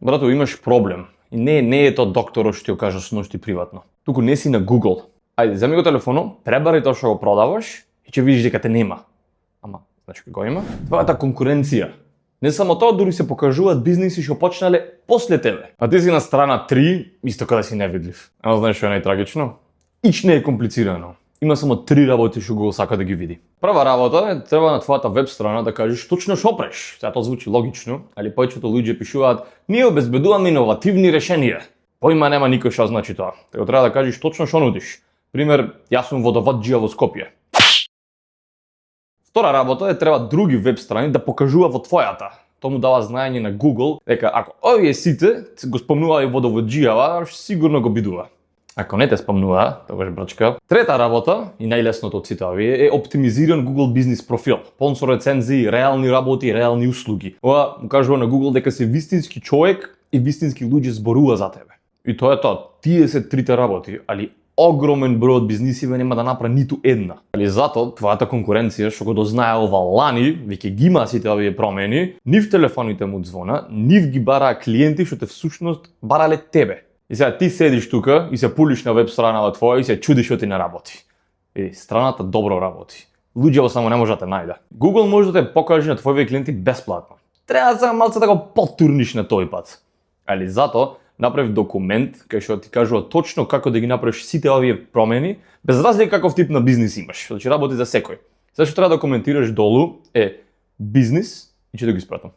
брато, имаш проблем. И не е тоа докторот што ти го кажа сношти приватно. Туку не си на Google. Ајде, земи го телефонот, пребарај тоа што го продаваш и ќе видиш дека те нема. Ама, значи го има? Това е таа конкуренција. Не само тоа, дури се покажуваат бизниси што почнале после тебе. А ти си на страна 3, исто кога си невидлив. Ама знаеш што е најтрагично? Ич не е комплицирано. Има само 3 работи што го сака да ги види. Прва работа е треба на твојата веб страна да кажеш точно што преш. Сега тоа звучи логично, али повеќето луѓе пишуваат: ние обезбедуваме иновативни решенија. Поима нема никој што значи тоа. Tego треба да кажеш точно што нудиш. Пример, јас сум водовоđija во Скопје. Втора работа е треба други веб страни да покажува во твојата. Тоа му дава знаење на Google дека ако овие сите го спомнуваат водовоđijава, сигурно го бидува. Ако не те спомнува, тогаш брачка. Трета работа, и најлесното од сите овие, е оптимизиран Google бизнис профил. Полн со рецензии, реални работи, реални услуги. Ова му кажува на Google дека си вистински човек и вистински луѓе зборува за тебе. И тоа е тоа. Тие се трите работи, али огромен број од бизнисиве нема да направи ниту една. Али зато твојата конкуренција што го дознае ова лани, веќе ги има сите овие промени, нив телефоните му звона, нив ги бараа клиенти што те всушност барале тебе. И сега ти седиш тука и се пулиш на веб страната твоја и се чудиш што ти не работи. И страната добро работи. Луѓето само не може да те најде. Google може да те покаже на твоите клиенти бесплатно. Треба сега малце да го потурниш на тој пат. Али зато направи документ кај што ти кажува точно како да ги направиш сите овие промени, без разлика каков тип на бизнис имаш. Значи работи за секој. Се што треба да коментираш долу е бизнис и ќе да го испратам.